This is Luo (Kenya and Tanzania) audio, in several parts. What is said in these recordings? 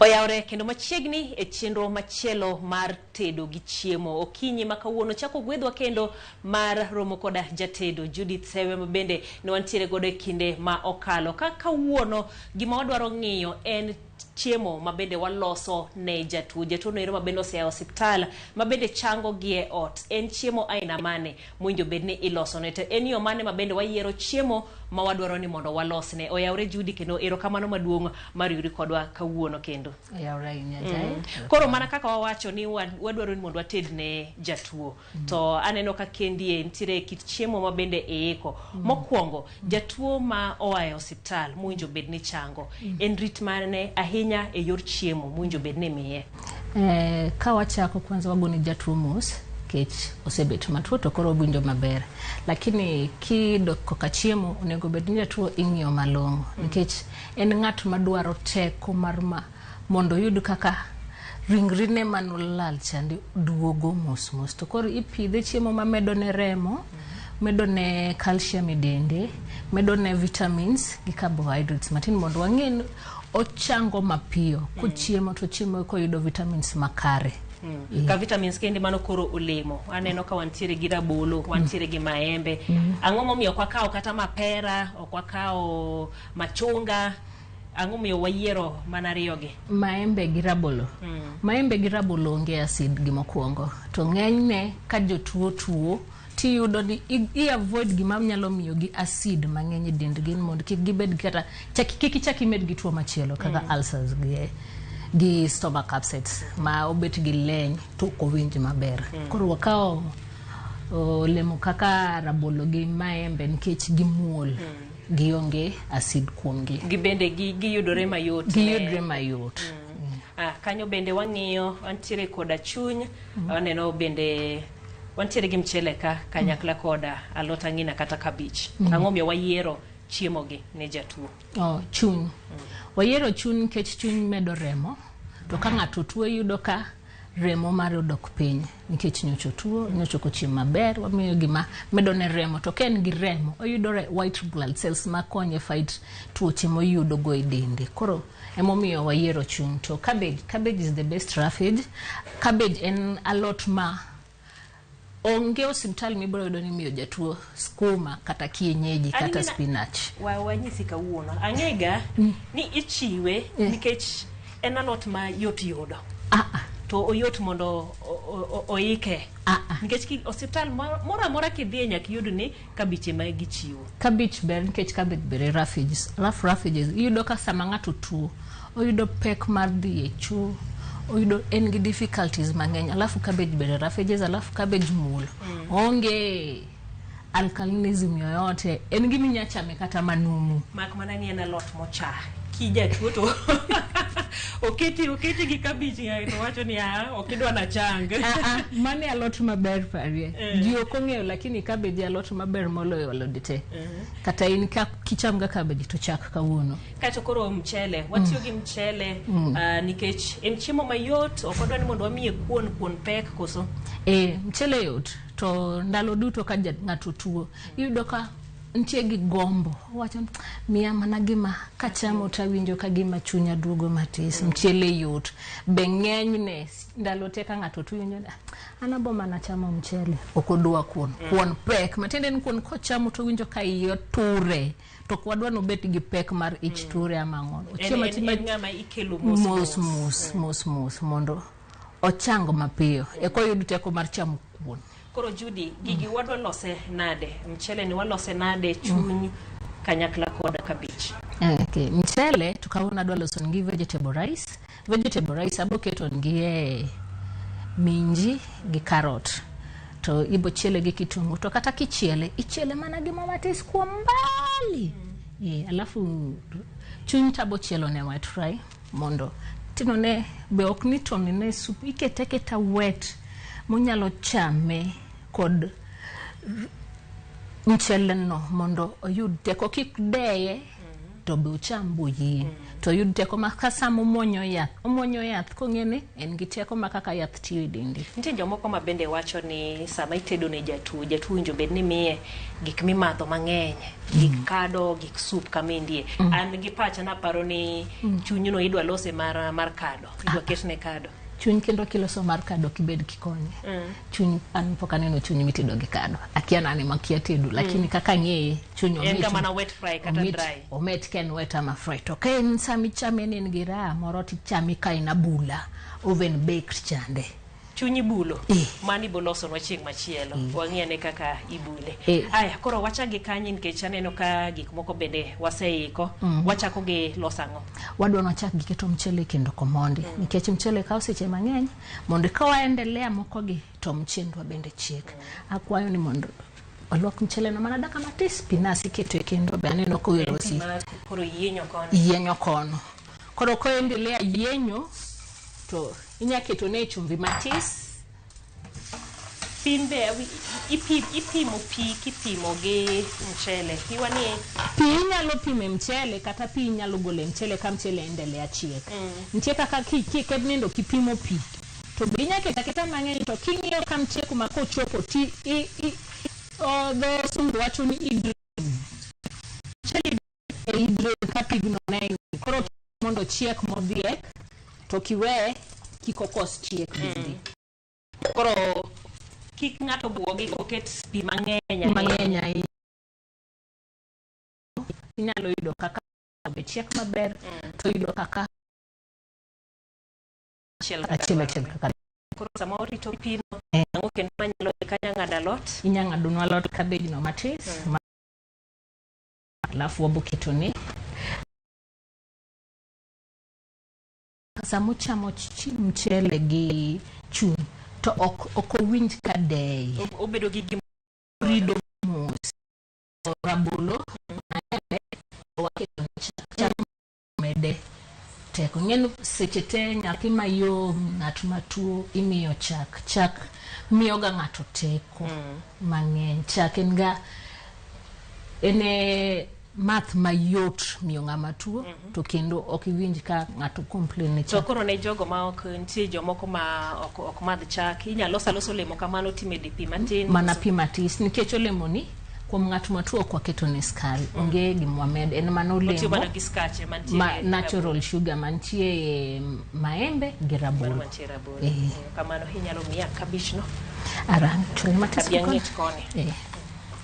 Oyawre kendo machiegni e chenro machielo mar tedo gi chiemo. Okinyi ma kawuono chako gwedhwa kendo mar romo koda jatedo Judith Sewe ma bende ne wantiere godo e kinde ma okalo. Ka kawuono gima wadwaro ng'iyo en chiemo ma bende waloso ne jatuo. Jatuo no ero ma bende osea e osiptal ma bende chango gi e ot. En chiemo aina mane mowinjo bed ni ilosone to en yo mane ma bende wayiero chiemo ma wadwaro ni mondo walosne. Oyawre Judy kendo erokamano maduong' mar yuri kodwa kawuono kendo. Oyawre ahinya Jae. Koro mana kaka wawacho ni wadwaro ni mondo wated ne jatuo. To aneno ka kendie nitiere kit chiemo ma bende iiko. Mokwongo, jatuo ma oa e osiptal mowinjo bed ni chango, en rit mane ahinya e yor chiemo mowinjo bed ni imiye? Ka wachako kwanza wagone jatuo mos nikech osebet matuo to koro owinjo maber. Lakini kidok koka chiemo onego bed ni jatuo ing'iyo malong'o nikech en ng'at madwaro teko mar ma mondo oyud kaka ringrine manolal chande duogo mos mos. To koro ipidhe chiemo mamedone remo, medone calcium e dende, medone vitamins gi carbohydrates matin mondo wang'e ni ochango mapiyo. Kochiemo to ochiemo koyudo vitamins makare. Ka vitamins kende mano koro olemo. Aneno ka wantiere gi rabolo, wantiere gi maembe. Ang'o momiyo ok wakawo kata mapera, ok wakawo machunga? Ang'o momiyo wayiero mana ariyogi? Maembe gi rabolo. Maembe gi rabolo onge acid gimokwongo. To ng'enyne ka jotuo tuo tiyudo ni i avoid gima nyalo miyo gi acid mang'eny e dendgi mondo kik gibed kata kik ichak imed gi tuo machielo kaka ulcers gi stomach upsets ma obet gi leny to ok owinj maber. Koro wakawo olemo kaka rabolo gi maembe nikech gimuol. Gionge acid kuomgi. Gi bende giyudore mayot. Giyudore mayot. Kanyo bende wang'iyo wantiere koda chuny, waneno bende wantiere gi mchele ka kanyakla koda alot ang'ina kata kabich. Ang'o miyo wayiero chiemo gi ne jatuo? Oh, chuny. Wayiero chuny nikech chuny medo remo. To ka ng'ato tuo iyudo ka remo mare odok piny nikech nyocha otuo, nyocha ok ochiemo maber, wamiyo gima medone remo. To ka en gi remo, oyudo white blood cells makonye fight tuoche moyudo go e dende. Koro emomiyo wayiero chuny. To cabbage, cabbage is the best roughage. Cabbage en alot ma onge osiptal mibiro yudo ni imiyo jatuo skuma kata kienyeji kata spinach. Wanyisi kawuono. Ang'ega ni ichiwe nikech en alot ma yot yudo. To oyot mondo oike. Nikech osiptal moro amora kidhiye nyaka iyud ni kabich ema gichiwo. Kabich ber nikech cabbage ber e roughages. Rough roughages iyudo ka sama ng'ato tuo oyudo pek mar dhi e choo, oyudo en gi difficulties mang'eny. Alafu cabbage ber e roughages, alafu cabbage muol. Onge alkalinism yoyote. En gima inya chame kata manumu. Mak mana ni en alot mocha. Kijatuo to oketi gi kabich to wacho ni ok idwa nachang. Mano e alot maber parie. Ji ok ong'eyo lakini cabbage e alot maber moloyo alode te. Kata in ka kicham ga cabbage to chak kawuono. Kaeto koro mchele, watiyo gi mchele nikech en chiemo mayot, ok wadwa ni mondo wamiye kuon, kuon pek koso? Mchele yot to ndalo duto ka ng'ato tuo iyudo ka nitie gi gombo. Owacho miya mana gima kachamo tawinjo ka gima chunya duogo matis. Mchele yot. Be ng'enyne ndalo te ka ng'ato tuo iwinjo ni an abo mana chamo mchele. Ok odwa kuon. Kuon pek. Matiende ni kuon kochamo to owinjo ka iye ture. To ok wadwa ni obed gi pek mar ich ture ama ang'o. Ochiemo achiema En ng'ama ikelo mos mos mos mos mos mondo ochang mapiyo. Eka oyud teko mar chamo kuon. Koro Judy, gigi wadwa lose nade? Mchele ni walose nade chuny kanyakla koda kabich? Okay. Mchele to kawuono adwa loso nigi vegetable rice. Vegetable rice abo keto nigi e minji gi carrot. To ibo chiele gi kitungu. To kata kichiele, ichiele mana gi mo matis kuom mbali. Alafu chuny tabo chielo ne wet fry mondo tinone be ok ni to ne soup ikete aketa wet monyalo chame kod mchele no mondo oyud teko kik deye. To be ocham boyieng'. To oyud teko ma ka sama omuonyo yath, omuonyo yath kong'e ni en gi teko ma kaka yath tiyo e dende. Nitie jomoko ma bende wacho ni sama itedo ne jatuo, jatuo owinjo bed ni imiye gik mimadho mang'eny, gik kado, gik sup kamindie. An gi pacha naparo ni chunyno idwa lose mar kado, idwa ketne kado. Chuny kendo kiloso mar kado kibed kikonye. Chuny an pok aneno chuny mitedo gi kado. Akia nani makia tedo, lakini kaka ang'eye chuny En omit. ga mana wet fry kata omit, dry. Omit ka en wet ama fry. To ka en sama ichame ni en gi raha moro tichame ka en abula, oven baked chande. Chuny ibulo. Eh. Mano ibo losonwa chieng' machielo. Wang'i ane kaka ibule. Eh. Aya, koro wachak gi kanye nikech aneno ka gik moko bende waseiko. Wachako gi loso ang'o? Wadwa nwachak gi keto mchele kendo komondi. Nikech mchele kawo seche mang'eny mondo ka waendelea moko gi to mchendwa bende chiek. Akwayo ni mondo olwok mchele no mana dakika matis pi nas iketo e kendo be aneno koerosi Ma koro yienyo kono. Yienyo kono. Koro koendelea yienyo to inya keto ne chumvi matis. Pim be ipimo pi kipimo gi mchele. Iwa ni pi inyalo pimo e mchele kata pi inyalo golo e mchele ka mchele endelea chiek. Nitie kaka kiket nindo kipimo pi to be inya keto aketa mang'eny to king'iyo ka mchele kuma kochopo ti dho sungu wacho ni i-drain. Mchele e i-drain ka pigno ng'eny. Koro mondo chiek modhiek to kiweye kik okos chiek bende. Koro kik ng'ato buogi koket pi mang'eny ahinya. Mang'eny ahinya. Inyalo yudo kaka be chiek maber to yudo kaka achiel kaka achiel achiel dwarore. Kaka Koro sama orito pino, ang'o kendo manyalo kanya ng'ado alot? Inya ng'adonwa alot cabbage no matis. Alafu wabo ketone. Sama ochamo mchele gi chuny to ok owinj ka deye. Obedo gi gima rido mos. Rabolo, maembe, waketo chak, chak mede teko. Ng'en seche te nyathi mayom, ng'at matuo imiyo chak. Chak miyo ga ng'ato teko mang'eny. Chak en ga en e math mayot miyo ng'ama tuo to kendo ok iwinj ka ng'ato complain ni To chak. Koro ne jogo ma ok nitie jomoko ma ok madh chak, inyalo loso alosa olemo kamano timede pi matin. Mana pi matis nikech olemo ni kuom ng'at matuo ok waketo ne skari. Onge gima wamed, en mana Otiyo olemo mana gi skache mantie ma e natural sugar mantie e maembe gi rabolo. Mantie rabolo. Eh. Kamano inyalo miya kabich no. Arang chul matis Abi koni. ang'ich koni. Eh.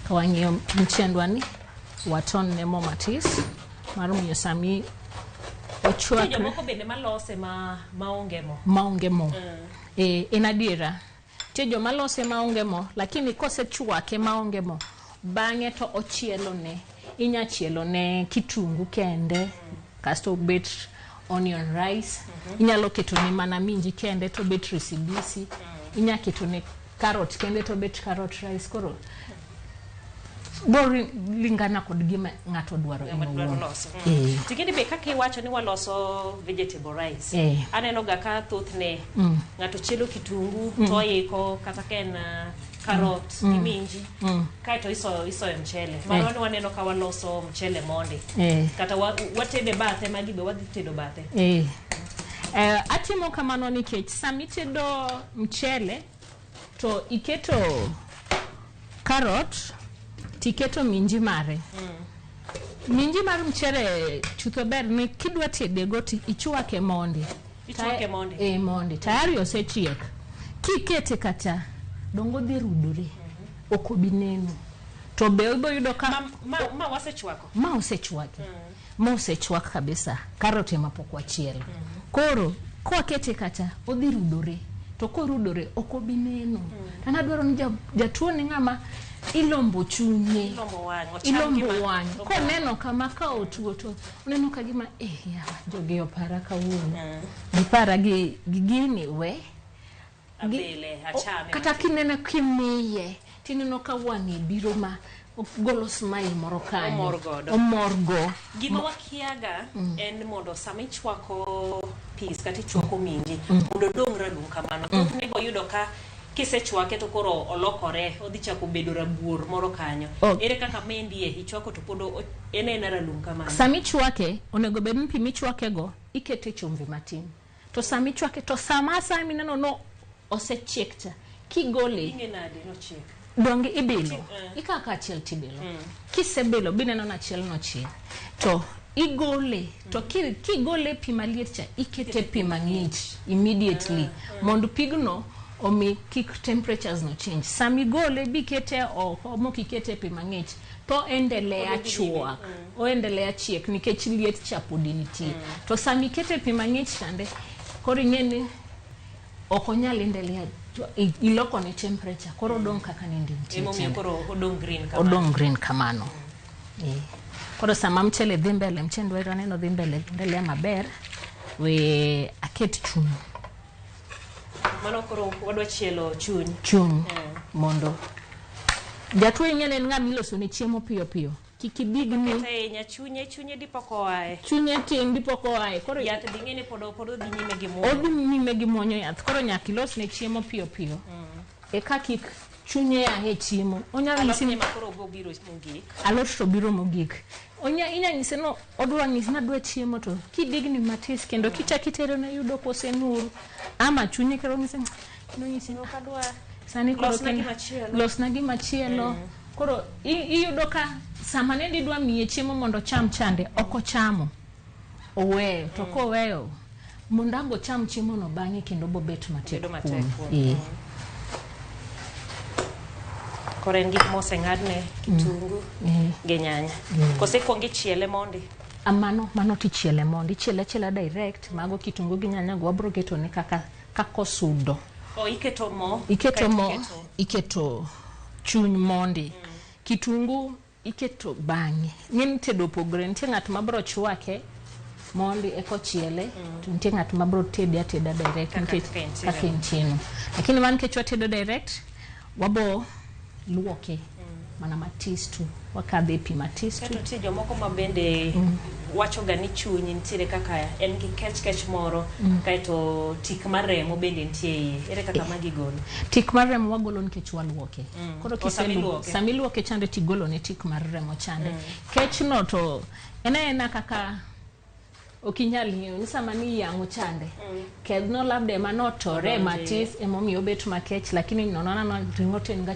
Ka wang'iyo mchendwa ni waton ne mo matis mar miyo sami Nitie ochwakre jomoko bende malose ma maonge mo. Maonge mo. Eh, en adiera. Nitie joma lose maonge mo, lakini kosechwake maonge mo, bang'e to ochielo ne. Inya chielo ne kitungu kende, kasto obet onion rice. Inyalo keto ne mana minji kende to obet risibisi. Inya keto ne carrot kende to obet carrot rice. Koro biro lingana kod gima ng'ato dwaro en Ng'ama dwaro owuon. loso. Eh. Ting'eni be kaka iwacho ni waloso vegetable rice. Eh. Aneno ga ka thothne ng'ato chielo kitungu to oiko kata ka en carrot gi minji. Kaeto isoyo mchele. Mano ni waneno ka waloso mchele mondi. Eh. Kata watede bathe magi be wadhi tedo bathe. Eh. Atimo kamano nikech sama itedo mchele to iketo carrot tiketo minji mare. Minji mar mchele chutho ber ni kidwa tedego to ichwake mondi. Ichwake mondi. Eh, mondi. Tayari osechiek. Kikete kata dongo dhi rudore. Ok obi neno. To be ibo yudo ka Ma wasechwako. Ma osechwaki. Ma osechwak kabisa. Karot ema pok wachielo. Koro kwakete kata odhi rudore. To korudore ok obi neno. To an adwaro ni jatuo ni ng'ama ilombo chunye. Ilombo wang', ocham Ilombo gima wang'. Koneno kama ka otuo to oneno ka gima yawa jogi opara kawuono. Gipara gi gini we. Abele, achame. Kata kineno kimiye tineno ka wang'e biro ma golo smile moro kanyo. Omor godo. Omor go. Gima wakiaga en mondo sama ichwako peas kata ichwako minji mondo odong' ralum kamano. Thothne ibo yudo ka Kisechwake to koro olokore, odhi chako bedo rabuor moro kanyo. Oh. Ere kaka maendie ichwako to pod en aena ralum kamano? Sama ichwake, onego bed ni pi michwakego ikete chumvi matin. To sama ichwake, to sama asaya mineno no osechiek cha, kigole, Ing'e nade nochiek? Donge ibilo. Ikawo ka achiel tibilo. Kisebilo bineno ni achiel nochiek. To igole, to kigole pi maliet cha, ikete pi mang'ich immediately. Mondo pigno omi kik temperatures no change. Sama igole bikete oko mokikete pi mang'ich, to endelea chwak. Oendelea chiek nikech liet cha podi nitie. To sama ikete pi mang'ich chande, koro ing'e ni ok onyal endelea iloko ne temperature koro odong' kaka nende nitie Emomiyo chande. koro odong' green kamano. Odong' green kamano. Koro sama mchele dhi mbele, mchele dwa neno dhi mbele, endelea maber, we aket chuny. Mano koro wadwa chielo chuny. Chuny. Mondo jatuo ing'e ni en ng'ama iloso ne chiemo piyo piyo. Kik ibigni. Ahinya chunye dipo koae. Chunye tin dipo koae. Koro yath ding'e ni pod odhi nyime gi muonyo. Odhi nyime gi muonyo yath. Koro nyaka ilos ne chiemo piyo piyo. Eka kik chunye a e chiemo. Onyalo Alot nyisi ni ema koro biro mogik. Alot to biro mogik. Inya nyise no odwa nyisi ni adwa chiemo to kidigni matis kendo kichak itere ne yudo kosenur ama chunye kero nyise no nyisi Ok adwa. Sani koro Losna kendo gimachielo. Losna gimachielo. Koro iyudo ka sama ne idwa miye chiemo mondo ocham chande, ok ochamo. Oweyo, to koweyo mondo ang' ocham chiemo no bang'e kendo bobet matek Bedo matek kuome. kuome. Koro en gik moseng'adne kitungu gi nyanya. Kose ikuongo ichiele mondi? Mano tichiele mondi. Ichiele achiela direct, mago kitungu gi nyanya go wabro ketone kaka osudo. O, iketo mo, Iketo kaeto mo, iketo iketo chuny mondi. Kitungu iketo bang'e. Ng'eni tedo opogore, nitie ng'at ma bro chwake mondi eka ochiele, to nitie ng'at ma bro tede ateda direct Kaka nikech kaka entie kaka no. entie no. Lakini wan nikech watedo direct, wabo luoke mana matis tu, wakadhe e pi matis tu. Kaeto nitie jomoko ma bende wacho ga ni chuny nitiere kaka en gi kech kech moro, kaeto tik mar remo bende nitie e iye. Ere kaka magi golo? Tik mar remo wagolo nikech waluoke. Koro O, sama iluoke. sama iluoke chande tigolo ne tik mar remo chande. Kech no to en aena kaka ok inyal ng'eyo ni sama ni iyang'o chande. Kedhno labda ema notore Odonje. matis emomiyo obet makech, lakini nono anana ring'o to en ga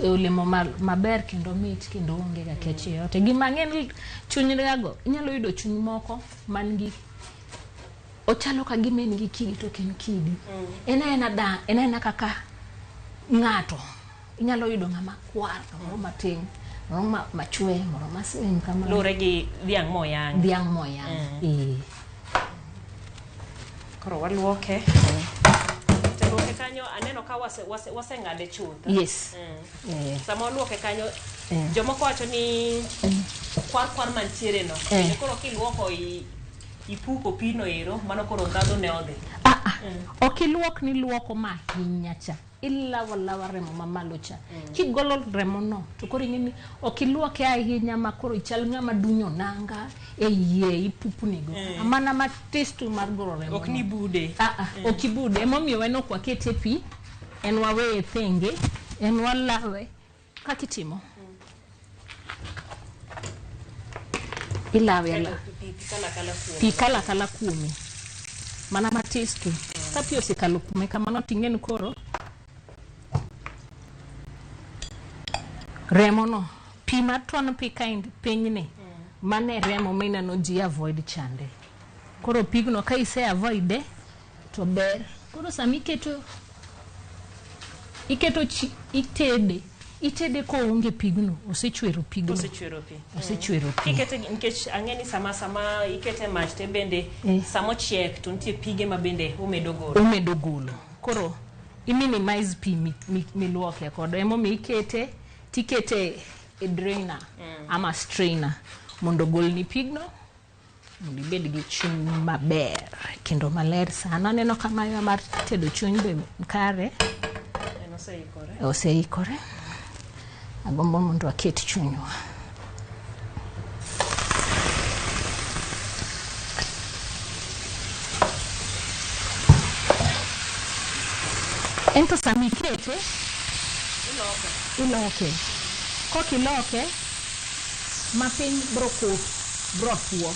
olemo maber kendo mit kendo onge ga kech yoyote. Gima ang'e ni chuny gago, inyalo yudo chuny moko man gi ochalo ka gima en gi kidi to ok en kidi. En aena da, en aena kaka ng'ato. Inyalo yudo ng'ama kwar, moro matin, moro machwe, moro maslim kamano. Luwore gi dhiang' moyang'. Dhiang' moyang'. Koro waluoke. To luoke kanyo aneno ka waseng'ade chuth. Yes. Sama waluoke kanyo, jomoko wacho ni kwar kwar mantiere no. Kendo koro kiluoko ipuko pino ero, mano koro ndhadhu ne odhi. Ok iluok ni luoko ma ahinya cha. Ilawo lawa remo mamalo cha. Kigolo remo no, to koro ing'e ni ok iluoke ahinya ma koro ichal ng'ama dunyo nanga e yie ipupnigo. Mana matis tu mar golo remo Ok ni no. bude. Ok ibude. Emomiyo en ok wakete pi, en waweye thenge, en walawe. Kaka itimo? Ilawe ala. Pi kala kala kuome. Pi kala kala kuome. Mana matis tu. Ka pi osekalo kuome kamano to ing'e ni koro remo no, pi maton pi kind pinyni, mane remo mineno ji avoid chande. Koro pigno ka ise avoid to ber. Koro sama iketo chi, itede, itede koonge pigno, osechwero pigno. Osechwero pi. Osechwero pi. Ikete nikech ang'e ni sama ikete mach te bende sama ochiek to nitie pige ma bende omedo golo. Omedo golo. Koro i minimize pi miluoke kodo. Emomiyo ikete, tikete e drainer ama strainer mondo ogolni pigno, mondo ibed gi chuny maber kendo maler sana. Aneno ka mayo mar tedo chuny be kare. En oseikore. Oseikore. Agombo mondo aket chunywa. Ento sama ikete, iloke. Kok iloke, ma piny bro kut, bro tuo,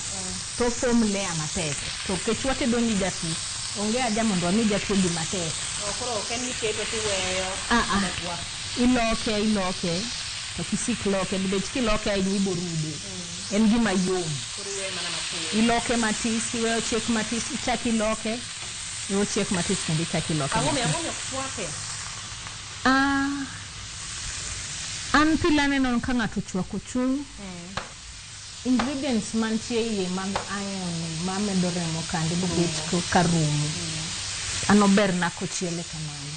to form layer matek. To kech watedo ni jatuo, onge haja mondo wami jatuo gima tek. Koro ok en miketo tiweyo. Ah, ah. Iloke, iloke, to kisik loke, nikech kiloke ahinya iborude. En gima yom. Koro iweyo mana matin. Iloke matis, iweyo chiek matis, ichak iloke, iweyo chiek matis kendo ichak iloke. Ang'o miyo ok chwake? Ah, an pile aneno ka ng'ato chwako chuny, ingredients mantie iye mag iron mamedo remo kande bobet ka rumo. An oberna kochiele kamano.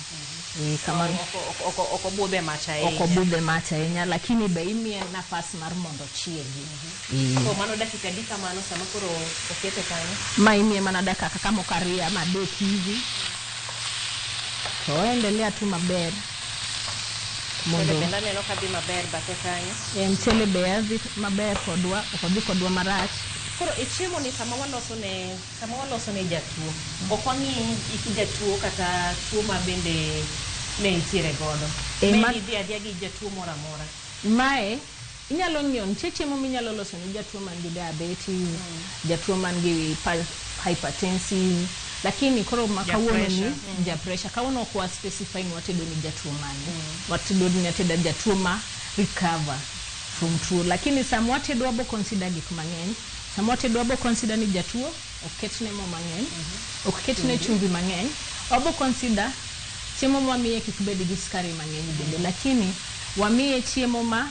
Eh, kamano. Ok obudhe mach ahinya. Ok obudhe mach ahinya, lakini be imiye nafas mar mondo ochiegi. To mano dakika adi kamano sama koro okete kanyo? Ma imiye mana dakika kaka moko ariyo ama adek hivi. To oendelea tu maber. Mchele bende aneno ka dhi maber bathe kanyo. E, mchele be dhi maber kodwa, ok odhi kodwa marach. Koro e chiemo ni sama waloso ne jatuo, ok wang'i hik jatuo kata tuo ma bende ne nitiere godo. Me idhi adhiya gi jatuo moro amora. Mae inyalo ng'iyo, nitie chiemo minyalo loso ne jatuo man gi diabetes, jatuo man gi hypertensive, lakini koro ma kawuono ni ja pressure. Kawuono ok wa specify ni watedo ni jatuo mane. Watedo ni ateda jatuo ma recover from tuo, lakini sama watedo wabo consider gik mang'eny. Sama watedo wabo consider ni jatuo ok ketne mo mang'eny, ok ketne chumbi mang'eny. Wabo consider chiemo mwamiye kik bed gi sukari mang'eny bende, lakini wamiye chiemo ma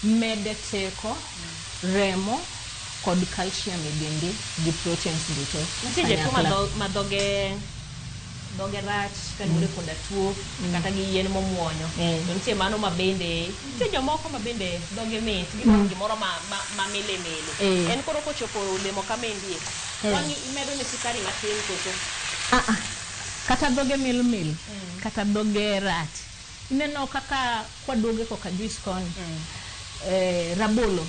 mede teko, remo kod calcium e dende gi proteins duto. Nitie jatuo ma dhoge rach kaluwore koda tuo kata gi yien momuonyo. To nitie mano ma bende, nitie jomoko ma bende dhoge mit, gidwaro gimoro ma mile mile. En koro kochopo olemo kamendie, wang'i imedo ne sukari matin koso? Kata dhoge mil mil, kata dhoge rach. Ineno kaka kwaduoge koka juice koni, rabolo,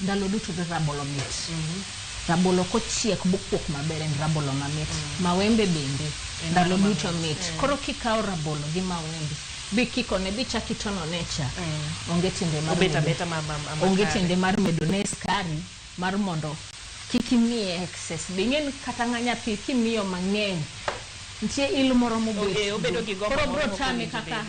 ndalo duto rabolo mit. Rabolo kochiek bokuok maber en rabolo mamit. Mawembe bende ndalo duto mit. Koro kikawo rabolo gi mawembe, bikikone bichak itonone cha, onge tiende mar onge tiende mar medo ne sukari mar mondo kik imiye excess. Be ing'e kata nyathi kimiyo mang'eny, nitie il moro mobet. Koro bro tame kaka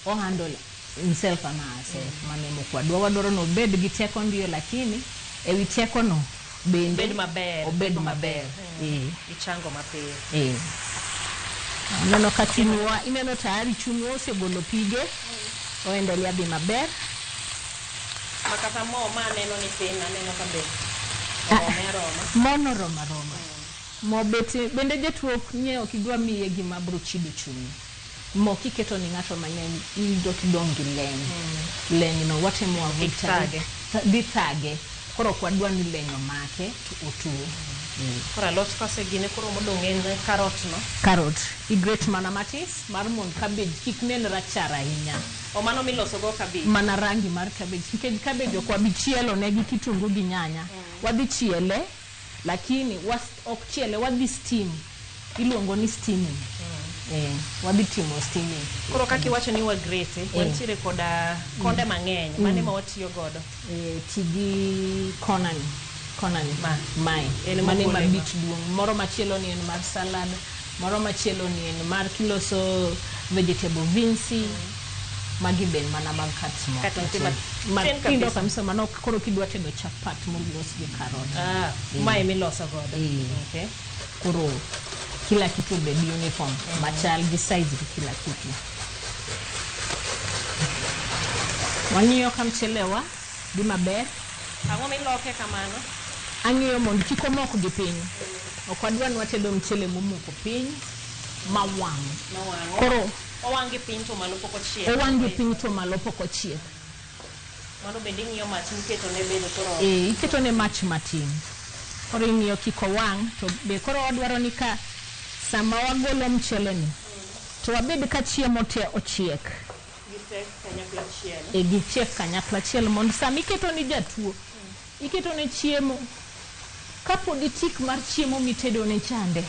o handle himself ama herself. Mano kwadwa wadwaro no obed gi teko ndiyo, lakini ewi teko no bende obed maber. Ichango mapiyo. Ineno ka chunywa, ineno tayari chunywa osegolo pige, oendelea dhi maber. Makata mo ma aneno ni tin, aneno ka be orome aroma. Mono roma roma. Mo bete bende jatuo nye ok idwa miye gima bro chido chunye. Mo kiketo ni ng'ato mang'eny iyudo kidong' gi leny. Leny no watemo avoid dhi thage. Koro ok wadwa ni leny omake to otuo. Koro alot kosegine koro modong' en karot no. Karot igrate mana matis mar mondo cabbage kik nen rachar ahinya. O mano miloso go cabbage. Mana rangi mar cabbage. Nikech cabbage ok wabi chielo ne gi kitungu gi nyanya. Wadhi chiele, lakini ok chiele, wadhi steam. Iluongo ni steaming. Wadhi timo steaming. Koro kaka iwacho ni wagrate, wantiere koda konde mang'eny, mane ma watiyo godo? Ti gi konani. Konani. Mae. Mane ma bit duong'. Moro machielo ni en mar salad, moro machielo ni en mar kiloso vegetable vinci. Magi ben mana mag cuts moko. Matindo kabisa mano koro kidwa tedo chapat molos gi karot. Mae miloso godo. Koro kila kitu obed uniform, machal gi size gi kila kitu. Wang'iyo ka mchelewa dhi maber. Ang'o miloke kamano? Ang'iyo mondo kik omok gi piny. Ok wadwa ni watedo mchele momoko piny mawang'. Koro owang' gi piny to malo pok ochiek. Owang' gi piny to malo pok ochiek. Mano bende ing'iyo mach miketo ne bende koro. Iketo ne mach matin. Koro ing'iyo kik owang' to be koro wadwaro ni ka sama wagolo mchele ni to wabed ka chiemo te ochiek. Gichiek kanyakla achiel mondo sama iketo ni jatuo, iketo ne chiemo kapod itik mar chiemo mitedo ne chande.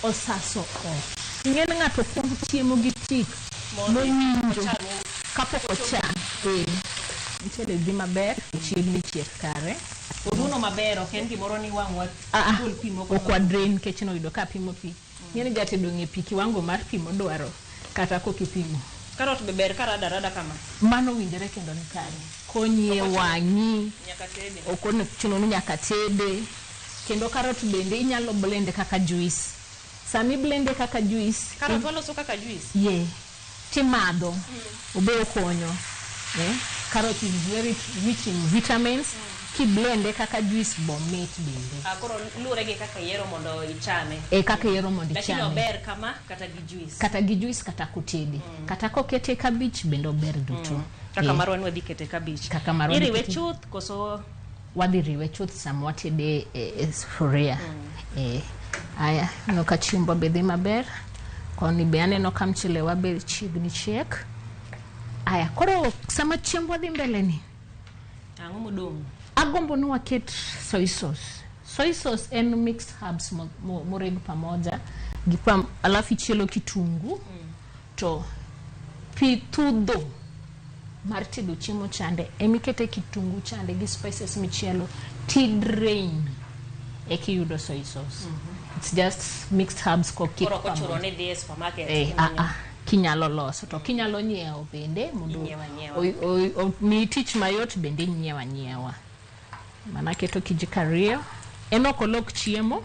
Osaso ot. Ing'e ni ng'ato kuong chiemo gi tik mowinjo kapok ocham. Ee. Mchele dhi maber, ochiegni chiek kare. Oruno maber, ok en gimoro ni wang' wa Ah, ah, gol pi moko. ok wa drain nikech noyudo ka apimo pi. Ing'e ni jatedo ong'e pi kiwango mar pi modwaro kata kok ipimo. Karot be ber karada rada kama. Mano owinjore kendo ni kare. Konyi e wang'i. Nyaka tede. Ok ochuno ni nyaka tede. Kendo karot bende inyalo blend kaka juice. Sama iblende kaka juice, Karot waloso kaka juice. ye timadho obe okonyo. Eh? Carrot is very rich in vitamins. Kiblende kaka juice bomit bende. Ah, koro luwore gi kaka iyiero mondo ichame. E kaka iyiero mondo Lakini ichame. ober kama kata gi juice. Kata gi juice kata kotede. Kata kokete e kabich bende ober duto. Kaka Eh, marwa ni wadhi kete kabich. Kaka marwa ni Iriwe kete- chuth koso wadhi riwe chuth sama watede e sufuria. Eh, aya, aneno ka chiembwa be dhi maber. Koni be aneno ka mchele wa be chiegni chiek. Aya, koro sama chiembwa dhi mbele ni, ang'o modong'? agombo ni waket soy sauce. Soy sauce en mixed herbs moreg pamoja gi pam, alafu ichielo kitungu to pi thudho mar tedo chiemo chande emikete kitungu chande gi spices michielo ti drain eka iyudo soy sauce. It's just mixed herbs kokik Koro ok ochuno pamoja. ni idhi e supermarket. Eh, imanyo. ah, ah, kinyalo loso to kinyalo nyiewo bende mondo Inyiewo anyiewa. omiyi tich mayot bende inyiewo anyiewa. Mana keto kijiko ariyo. En ok olok chiemo.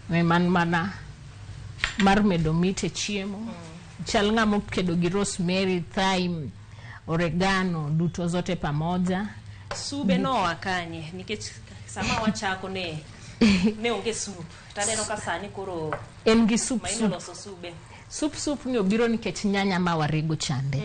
Man mana mar medo mit e chiemo. Chal ng'ama okedo gi rosemary, thyme, oregano duto zote pamoja. Sube noa kanye nikech sama wachako ne onge sup. Taneno ka sani koro En gi sup Maino sup. loso sube. Sup sup ni obiro nikech nyanya ma warego chande.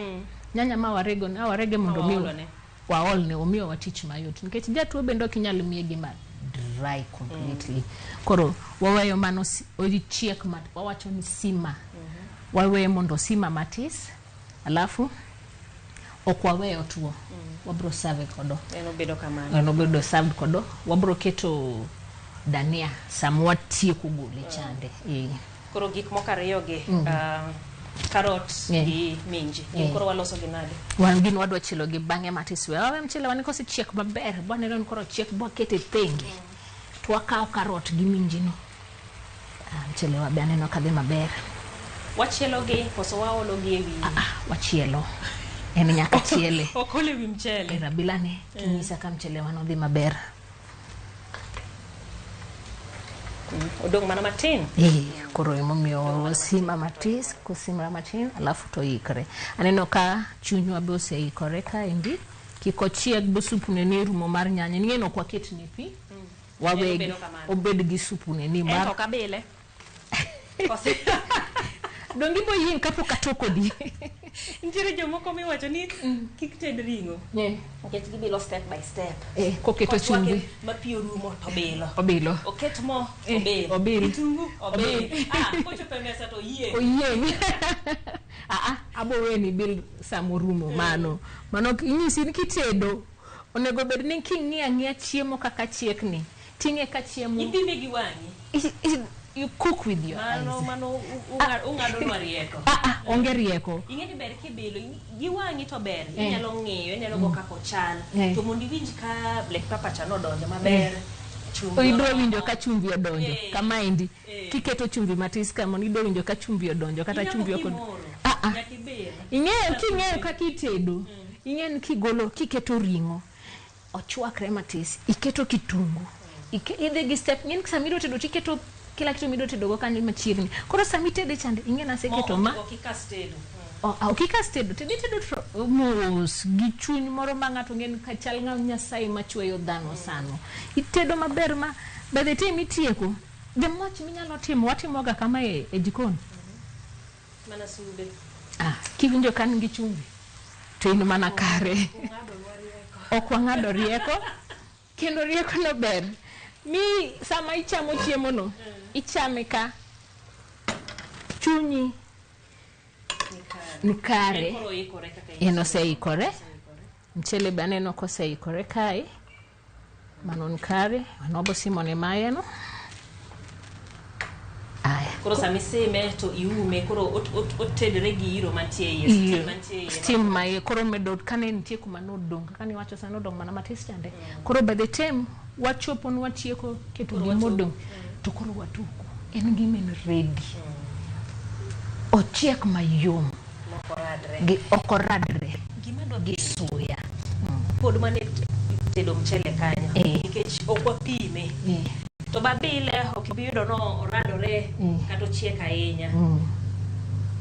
Nyanya ma warego ne warege mondo mi Waolone. waolne omiyowa tich mayot nikech jatuo bende ok inyal miye gima dry completely. Koro waweyo mano ochiek mat wawacho ni sima. Waweye mondo osima matis alafu ok waweye otuo. Wabro serve kodo. En obedo kamano. En obedo served kodo. Wabro keto dania sama watieko gole chande. Eh. Koro gik moko ariyo gi karot gi minji. Gin koro waloso gi nade? Wan gin wadwa chielo gi bang'e matis. We wawe mchele wan kosechiek maber, bwaneno ni koro ochiek bwakete thenge. To wakawo karot gi minji no. Ah, mchele wa be aneno ka dhi maber. Wachielo gi koso waolo gi e wi? Ah, ah, wachielo. En nyaka chiele. Ok ol e wi mchele. E rabila ni kinyisa ka mchele wan odhi maber. Odong' mana matin. Eh, koro emomiyo wasima matis, kosimra matin, alafu to ikre. Aneno ka chunywa be oseikore kaendi. Kik ochieg bo supu ne ni rumo mar nyanya. Ing'e ni ok waket ne pi. Wawegi Obedo kamano. obed gi supu ne ni En mar to ok abile. Kose Donge ibo yieng' kapok atokodi. Nitiere jomoko miwacho ni kik ted ring'o. Nikech gibilo step by step. Eh, koketo Kochwake chumbi. ma pi orumo to bilo. Obilo. Oket mo, Eh, obil. obil. Kitungu, obil. Obil. Ah, kochopo e mesa to oyieng'. Oyieng'. Ah, ah, abo weni bil samorumo mano. Mano inyisi ni kitedo onego bed ni king'iyo ang'iya chiemo kaka chiek ni. Ting'e ka chiemo. Ipime gi wang'i. You cook with your Mano eyes. mano ung'ado nwa rieko. Ah, ah, onge rieko. Ing'e ni ber kibilo gi wang'i to ber inyalo ng'iyo inyalo go kaka ochal to mondo iwinj ka black pepper cha nodonjo maber chumbi Idwa oromo. winjo ka chumbi odonjo kamaendi. Kiketo chumbi matis kama idwa winjo ka chumbi odonjo kata Inyalo chumbi ok kimoro, Ah, ah. nyaka ibil. Ing'eyo king'eyo kaka itedo. Ing'eyo ni kigolo kiketo ring'o ochwakre matis iketo kitungu idhi gi step ng'eni sama idwa tedo tiketo kila kitu midwa tedo go kanyo machiegni koro sama itede chande ing'e naseketo ma Ok ikas tedo. Ok ikas tedo tedo itedo mos gi chuny moro ma ng'ato ng'e ni ka chal ng'a Nyasaye machweyo dhano sano itedo maber ma by the time itieko the much minyalo timo watimoga kama e jikon Mana sube. Ah, kiwinjo ka nigi chumbi to in mana kare. Ok wang'ado rieko kendo rieko no ber mi sama ichamo chiemo no ichame ka chunyi ni kare. Koro ikore kaka En oseikore. Mchele be aneno koseikore kae. Mano ni kare. Mano wabo simone mayeno. Koro sama isime to iume, koro otedre gi iro mantie iye, steam mantie iye. Steam ma iye koro medo kane nitie kuma nodong' kaka niwacho sani odong' mana matis chande. Koro by the time wachopo ni watieko keto gimodong' to koro watuko. En gima en ready. Ochiek mayom. Mok oradre. Gi ok oradre. Gima dwa gi suya. Pod mane tedo mchele kanyo. Nikech ok wapime. To babile ok ibi yudo no oradore kata ochiek ahinya.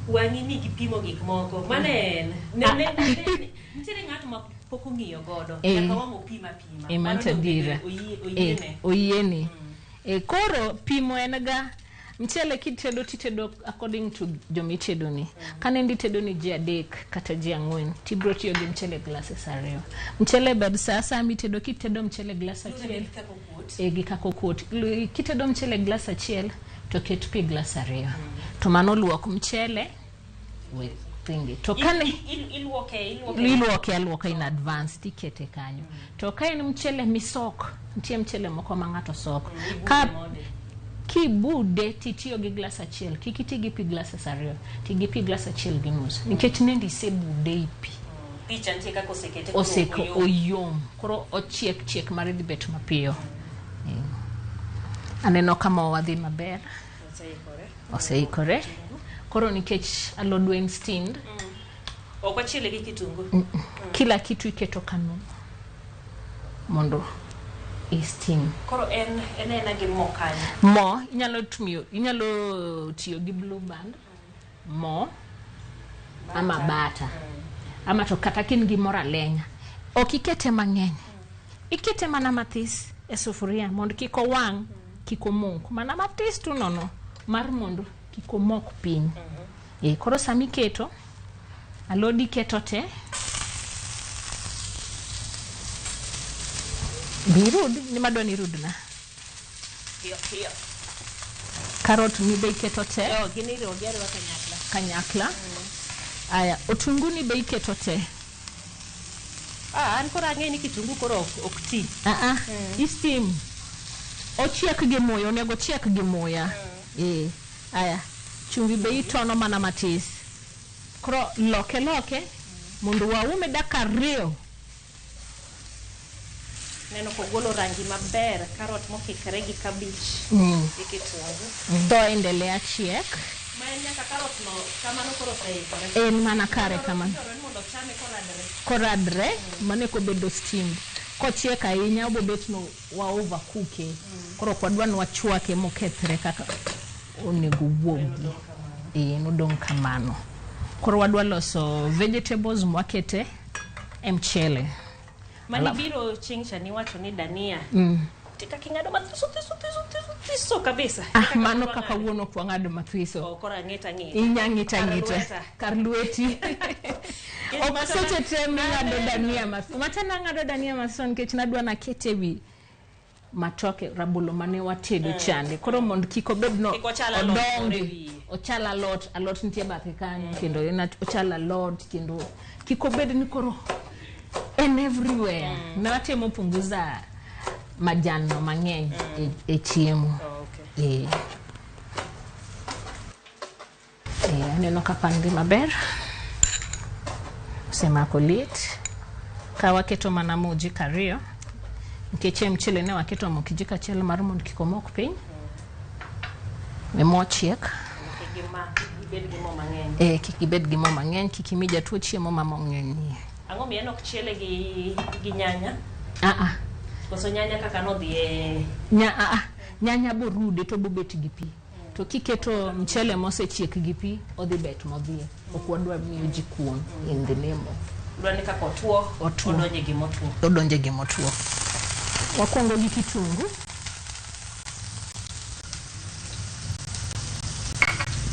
Wang'i ni gipimo gik moko. Mano en. Nitiere ng'at ma pok ong'iyo godo. Nyaka wang' opim apima. Mano Mano adiera. Oyiene. Oyiene. Koro pimo en ga mchele kitedo titedo according to jomitedo ni. Kane nditedo ni ji 3 kata ji 4 tibro tiyo gi mchele glasses 2. Mchele ber sa asaya mitedo kitedo mchele glass achiel. Gi kaka okuot. Kitedo mchele glass 1 to ket pi glass 2. To mano luok mchele we thingi. To kane iluoke aluoka in advance tikete kanyo. To ka en mchele misok, nitie mchele moko ma ng'ato sok. Ka kibude titiyo gi glass 1, kik iti gi pi glasses 2, ti gi pi glass 1.5 nikech nendi isebude i pi. Picha nitie kaka osekete oseko oyom. Koro ochiek chiek mare dhi bet mapiyo. Aneno ka mowa dhi maber. Oseikore. Koro nikech alodwa en steamed. Ok wachiele gi kitungu. Kila kitu iketo kano mondo i steam. Koro en ena gi mo kanyo. Mo inyalo tiyo gi Blue Band, mo ama bata. Ama to kata kin gi mor alenya. Ok ikete mang'eny. Ikete mana matis e sufuria mondo kik owang', kik omok. Mana matis tu nono mar mondo kik omok piny. Koro sama iketo alodi iketo te. Birud, ni madwa ni irudna. Piyo piyo. Karot ni be iketo te. Gin iriwo gi ariwa kanyakla. Kanyakla. Aya, otungu ni be iketo te. An koro ang'e ni kitungu koro ok ti. I steam. Ochiek gi muya, onego ochiek gi muya. Aya, chumvi be itono mana matis. Koro loke loke mondo waume dakika 2. Neno kogolo rangi maber, karot mokikore gi kabich gi kitungu. To endelea chiek. Ma en nyaka karot no kamano koro oseikore. En mana kare kamano. Mondo chame koradre. Koradre, mano kobedo steamed. Kochiek ahinya obobet no wa overcooke. Koro ok wadwa ni wachwake mokethre kaka onego wuogi. Nodong' kamano. Koro wadwa loso vegetables mwakete e mchele. Mani biro chieng' cha niwacho ni dania. Tika king'ado mathiso thiso thiso thiso thiso kabisa. Mano kaka wuon ok wang'ado mathiso. Koro ang'ita ng'ita. Inya ng'ita ng'ita. Kar lweti. Ok seche te ming'ado dania mathiso. Mata nang'ado dania mathiso nikech nadwa nakete wi matoke rabolo mane watedo chande. Koro mondo kik obed no odongi. Ochal alot, alot nitie bathe kanyo kendo ochal alot kendo kik obed ni koro en everywhere. Natemo punguza majan no mang'eny e chiemo. Aneno ka pan dhi maber. Osemako liet. Ka waketo mana mo ojiko 2. Nikech e mchele ne waketo mo kijiko 1 mar mondo kik omok piny. We mo chiek. Kik ibed gi mo mang'eny, kik imi jatuo chiemo ma mo ng'eny. Ang'o miyo en ok chiele gi nyanya? Koso nyanya kaka nodhi e Nyanya borude to bobet gi pi. To kiketo mchele mosechiek gi pi, odhi bet modhiye. Ok wadwa miyo ji kuon in the name of. Dwa ni kaka otuo, odonje gimotuo. Odonje gimotuo. Wakwongo gi kitungu.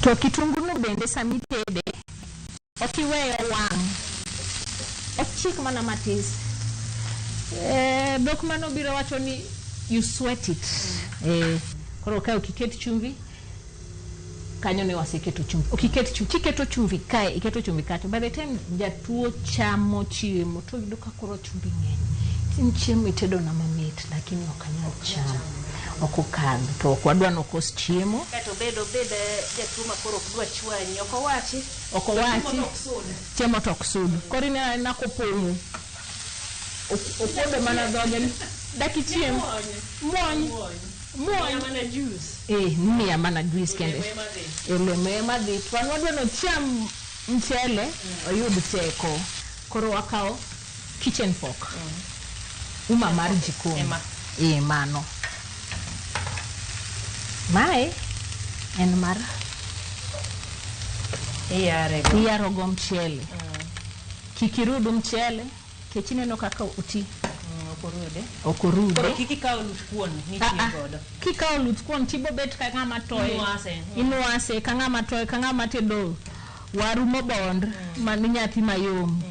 To kitungu no bende sama itede, ok iweye wang'. Ochiek mana matis. Dhok mano biro wacho ni you sweat it. Koro ka ok iket chumvi, kanyo ne waseketo chumvi. Ok iket chumvi, kiketo chumvi kae, iketo chumvi kacha. By the time jatuo chamo chiemo, to yudo ka koro chumvi ng'eny. Tin chiemo itedo na mamit, lakini ok anyal chamo. Ok okadh to ok wadwa ni okos chiemo. Kato obed obed jatuo ma koro ok dwa chwanyi, ok owachi. Ok To owachi. chiemo to ok sud. Chiemo to ok sud. Koro ineno anena kopong'o. Okuodo mana dhoge ni dak ichiem. Muony. Muony. Muony. Muony. Miya mana juice. Eh, miya mana juice kende. Olemo ema dhi. Olemo ema dhi. To wan wadwa ni ocham mchele oyud teko. Koro wakawo kitchen fork. Uma mar jikon. Ema. Eh, mano. Mae en mar Iyare go. iyaro go mchele. Kik irud mchele, kech ineno kaka oti. Ok orude. Ok orude. Koro kik ikaw luth kuon Ah, mitiyo ah. godo. Kikawo luth kuon tibobet ka ng'ama toye. Inwase. Inwase ka ng'ama toye, ka ng'ama tedo waru mobond man nyathi mayom.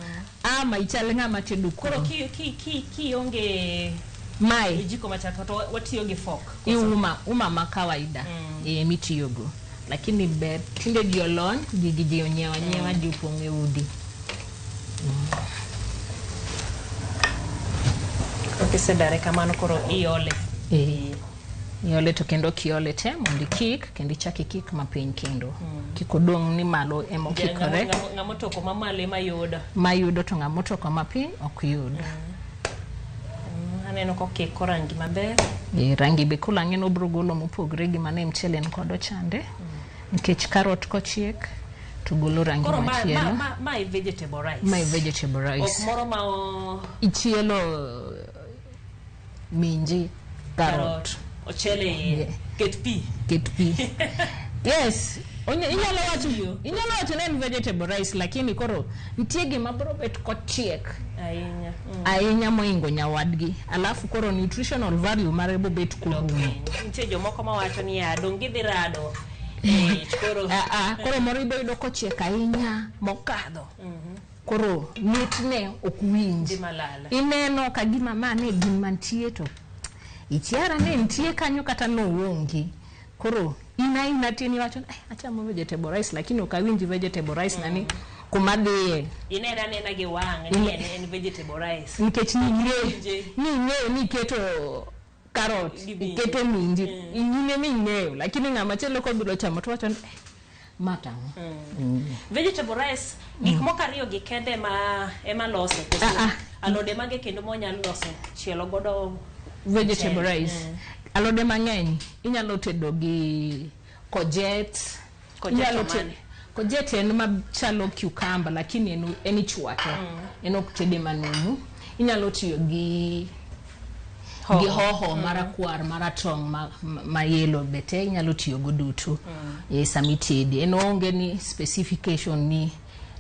Ama ichal ng'ama tedo Koro kuon. ki ki ki kionge Mae ojiko machal to watiyo gi fork. iuma uma ma kawaida mitiyogo. Lakini ber tinde ji olony, gigi ji onyiewo anyiewa, ji opong' e udi. Koro kisedare kamano koro iole. Iole to kendo kiole te mondo ikik kendo ichak ikik mapiny kendo. Kik odong' ni malo ema okikore. Ng'ama otoko mamalo ema yudo. Mayudo to ng'ama otoko mapiny ok yud. Aneno kokiko rangi maber. Rangi be koro ang'e ni obiro golo mopogore gi mane mchele ni kodo chande. Nikech karot kochiek to golo rangi Koro ma, ma, machielo. ma, ma vegetable rice. Mae vegetable Ok rice. moro ma o Ichielo minji, karot, ochele iye. Yeah. Ket pi. Ket pi. Yes. Inyalo wacho ni en vegetable rice lakini koro nitie gima biro bet kochiek Ahinya. Ahinya moingo nyawadgi. Alafu koro nutritional value mare bobet korumo. Nitie jomoko mawacho ni ya dong gidhi rado. Eh, koro Ah, ah, koro moro ibo yudo kochiek ahinya mokadho. Koro mitne ok winj. Dhi malal. Ineno ka gima ma ne gin mantie to ichiara ne nitie kanyo kata noonge. Koro in aina tin iwacho ni "Eh, achamo vegetable rice lakini ok awinj vegetable rice nani kuma dhiye." Ineno anena gi wang' ni en vegetable rice. Nikech ning'eyo Winje. ning'eyo ni iketo karot, Gi minji. iketo minji, in ema ing'eyo, lakini ng'ama chielo kobiro chamo to wacho ni "Eh, ma tang'o?" Vegetable rice gik moko ariyo gi kende ema lose koso Ah, ah. alode mage kendo monyalo loso chielo godo Vegetable mchele. rice, alode mang'eny inyalo tedo gi courgette. Courgette Inyalo to mane? Courgette en machalo cucumber lakini en ichwake, en ok tede manumu. Inyalo tiyo gi Hoho. gi hoho marakwar, maratong', ma yellow be te inyalo tiyo go duto e sama itede. En onge ni specification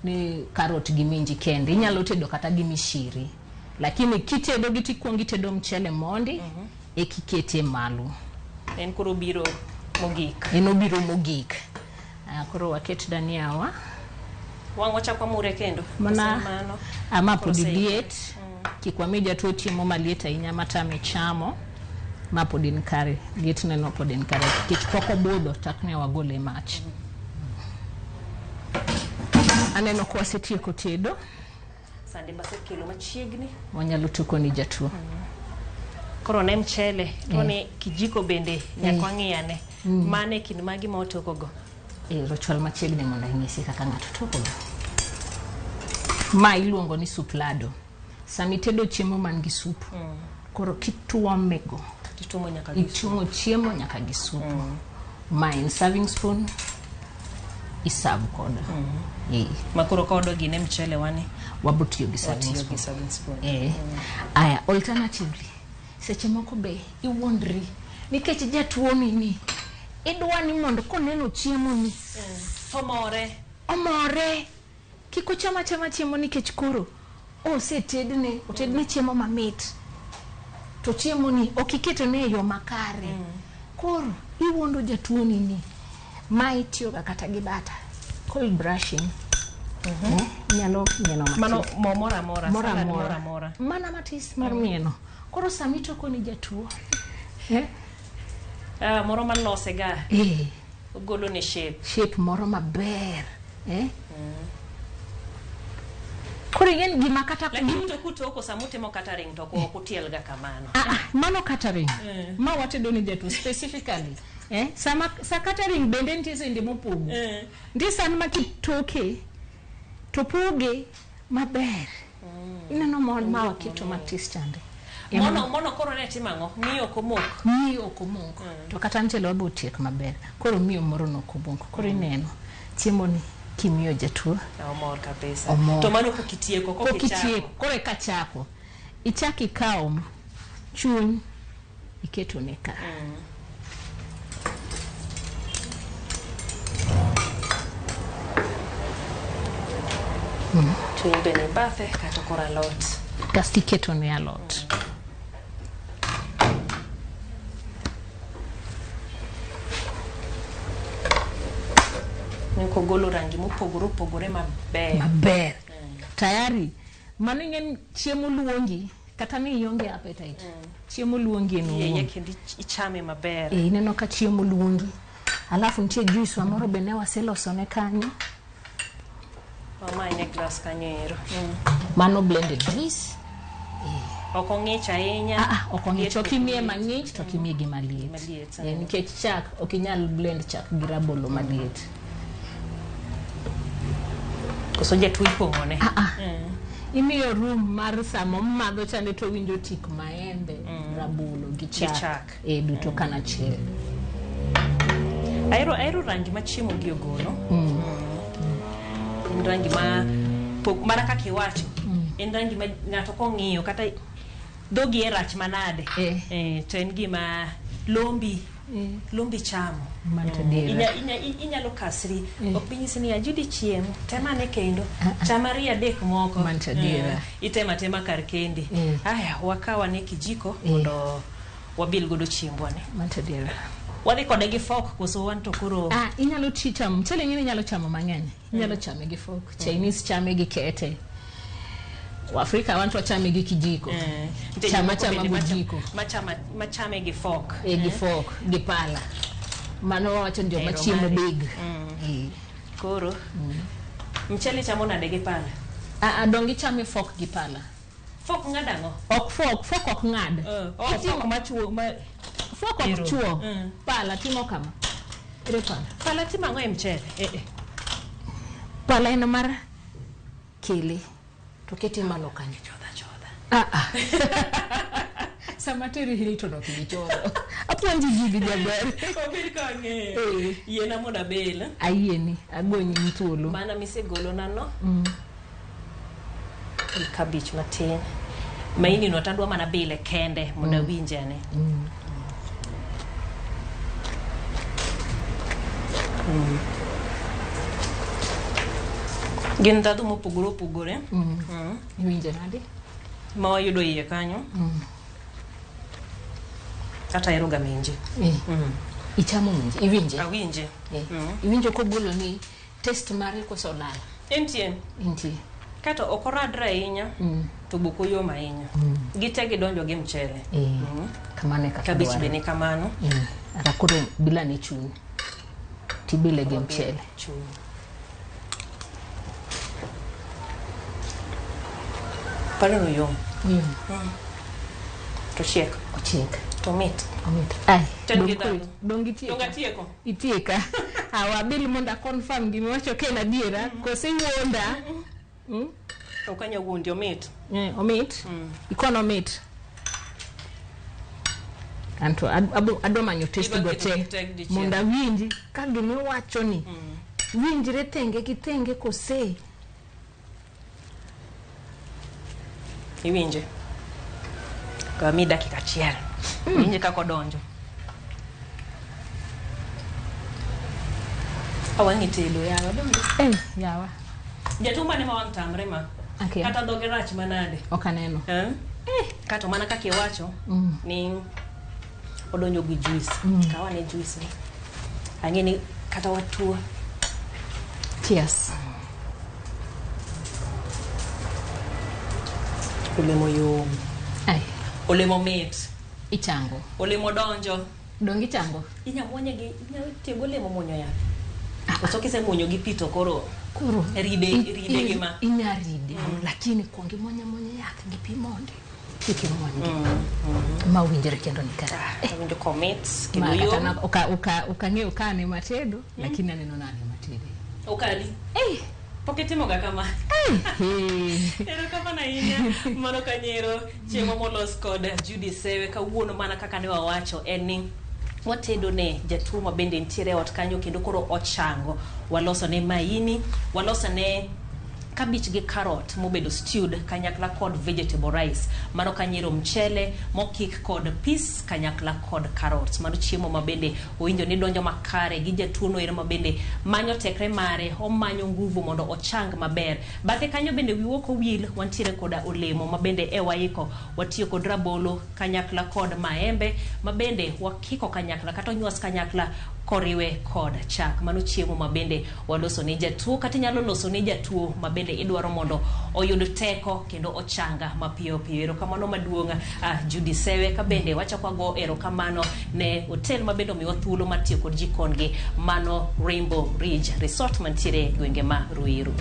ni karot gi minji kende, inyalo tedo kata gi mishiri, lakini kitedo gi tikuongo itedo mchele mondi ekikete malo. En koro biro mogik. En obiro mogik. Ah, koro waket dania wa. Wang' wachak wamure kendo. Mana Koso mano. ama Koro pod oseikore. liet. Kik wami jatuo chiemo maliet ahinya matame chamo. Ma pod en kare, lietneno pod en kare nikech pok obudho chak ne wagole e mach. Aneno ka wasetieko tedo. Sande basekelo machiegni. Wanyalo toko ni jatuo. Koro ne mchele to ne kijiko bende nyaka wang'i ane. Mane kind magi ma otokogo. Ero, chwal machiegni mondo anyisi kaka ng'ato tokoga. Ma iluongo ni sup lado. Sama itedo chiemo man gi sup, koro kituomego, Tituomo nyaka gi ituomo chiemo nyaka gi supu. Ma en serving spoon, iserve kodo. Ma koro ka wadwa gine mchele wani Wabo tiyo gi serving watiyo spoon. gi serving spoon. Aya, alternatively, seche moko be iwuondri nikech jatuo ni ni idwa ni mondo koneno chiemo ni Tomore. Omore, kik ocham achama chiemo nikech koro osetedne, otedne chiemo mamit to chiemo ni ok iketone e yo makare. Koro iwuondo jatuoni ni ma itiyoga kata gi butter, cold brushing. Inyalo mieno matis. Mano mo moro amora. Moro Salad amora. moro amora. Mana matis mar mieno. Koro sama itoko ni jatuo, Ah, moro malose ga. Ogolo ne shape. Shape moro maber. Koro ing'eni gima kata Lakini to kutoko samutimo catering to ok utielga kamano. Ah, ah, mano catering. Ma watedo ne jatuo specifically. Eh? Sama sa catering bende nitie sende mopogo. Nitie san ma kitoke to poge maber. Ineno mon ma waketo matis chande. Mono koro ne timo ang'o? Miyo ok omok. Miyo ok omok. To kata mchele wabo otiek maber. Koro miyo moro no ok omok. Koro ineno chiemo ni kimiyo jatuo. Omor kabisa. Omor. To mano pok itieko, pok itieko. Koro eka chako. Ichak ikawo chuny iketo ne ka. Chuny be ni bathe kata koro alot. Kasto iketo ne alot. Kogolo rangi mopogore opogore maber. Maber. Tayari. Mano ing'en chiemo luongi kata ni ionge appetite. Chiemo luongi en owuon. Kendo ichame maber. Ineno ka chiemo luongi. Alafu nitie juice wa moro be ne waselosone kanyo. Wamanye glass kanyo ero. Mano blended juice. Ok ong'ich ahinya. Ok ong'ich. Ok imiye mang'ich to ok imiye gi maliet. Nikech chak ok inyal blend chak gi rabolo maliet. Koso jatuo ipong'one. Imiyo room mar sama omadho chande to winjo tik maembe, rabolo gi chak. Duto kanachiel. Ahero rangi ma chiemo gi ogolo. En rangi ma mana kaka iwacho. En rangi ma ng'ato kong'iyo kata dhogi e rach manade. To en gima lombi lombi chamo. Inyalo kasri. Ok binyisi ni ajudi chiemo. Temane kendo. Cham ariyo adek moko. Itema tema kar kendi. Aya, wakawa ne kijiko mondo wabil godo chiembwa ni. Wadhi kode gi fork koso wan to koro inyalo chamo mchele ng'eni inyalo chamo mang'eny. Inyalo chame gi fork. Chinese chame gi kete. Afrika wan to wachame gi kijiko. Chama chama gi jiko. Machame gi fork. Gi fork, gi pala. Mano wawacho ni joma chiemo big. Koro mchele chamo nade gi pala? Donge ichame fork gi pala. Fork ng'ado ang'o? Ok fork, fork ok ng'ad. Fork machuo ma fork ok chuo. Pala timo kama. Ere pala. Pala timo ang'o e mchele? Pala en mar kele. To kete malo kanyo. Chodha chodha. Sama teri Hilton ok ibi chodho. Apuonji gigi jaber. Obed ka ang'eyo. Yiena mondo abel. Ayieni, agonyi thuolo. Mana misegolona no. Gi kabich matin. Maini no tadwa mana bile kende mondo awinje ane. Gin ndhadhu mopogore opogore. Iwinje nade? Ma wayudo iye kanyo. Kata ahero ga minji. Ichamo minji, iwinje? Awinje. Iwinjo kogolo ni taste mare koso olal? Entie. Entie. Kato ok oradre ahinya, to be ok oyom ahinya. Gite gidonjo gi mchele. Kamano e kaka Kabich be ni kamano. Ata koro bila ne chuny. Tibile gi mchele. Chuny. Paro no yom. To chiek. Ochiek. To mit. Omit. Ai, donge itieko. Itieka. Awabil mondo a confirm gimiwacho ka en adiera. Koso iwuonda. Ok anyal wuondi, omit. Omit. Ikono omit. Anto adwa manyo test go te mondo awinji ka gimiwacho ni winjre tenge gi tenge kose. Iwinje. Kami dakika achiel. Iwinje kaka odonjo. Awang'i tedo yawa donge. Yawa. Jatuo mane ma wang' tamre ma? Kata dhoge rach manade? Ok aneno. Kato mana kaka iwacho ni odonjo gi juice. Kawa ne juice ni. Ang'e ni kata watuo. Cheers. Olemo yom. Olemo mit. Ichango. Olemo donjo. Donge ichango? Inya muonye gi, inya tiyo gi olemo muonyo yath. Koso kisemuonyo gi pi to koro Koro Ride- ride gi ma. Inya ride, lakini kuong imuony amuonya yath gi pi mondi kik imuonygi ma winjre kendo ni kare. Awinjo komit Ma kendo kata yom. Ok ang'eyo ka an ema tedo, lakini aneno na an ema tede. Okali. Pok itimoga kama. Erokamano ahinya. Mano kanyero chiemo molos kod Judy Sewe kawuono. Mana kaka ne wawacho en ni watedo ne jatuo ma bende nitiere e ot kanyo kendo koro ochango. Waloso ne maini, waloso ne kabich gi carrot mobedo stewed kanyakla kod vegetable rice. Mano kanyero mchele mokik kod peas kanyakla kod carrots. Mano chiemo ma bende owinjo ni donjo makare gi jatuo no ero ma bende manyo tekre mare, omanyo nguvu mondo ochang maber. Bathe kanyo bende wiwa ok owil, wantiere koda olemo ma bende e waiko. Watiyo kod rabolo kanyakla kod maembe ma bende wakiko kanyakla kata onywas kanyakla koriwe kod chak. Mano chiemo ma bende waloso ne jatuo, kata inyalo loso ne jatuo ma bende idwaro mondo oyud teko kendo ochanga mapiyo piyo. Erokamano maduong', Judy Sewe. Ka bende wachako wago erokamano ne hotel ma bende omiwa thuolo mar tiyo kod jikon gi, mano Rainbow Ridge Resort mantiere e gwenge ma Ruiru.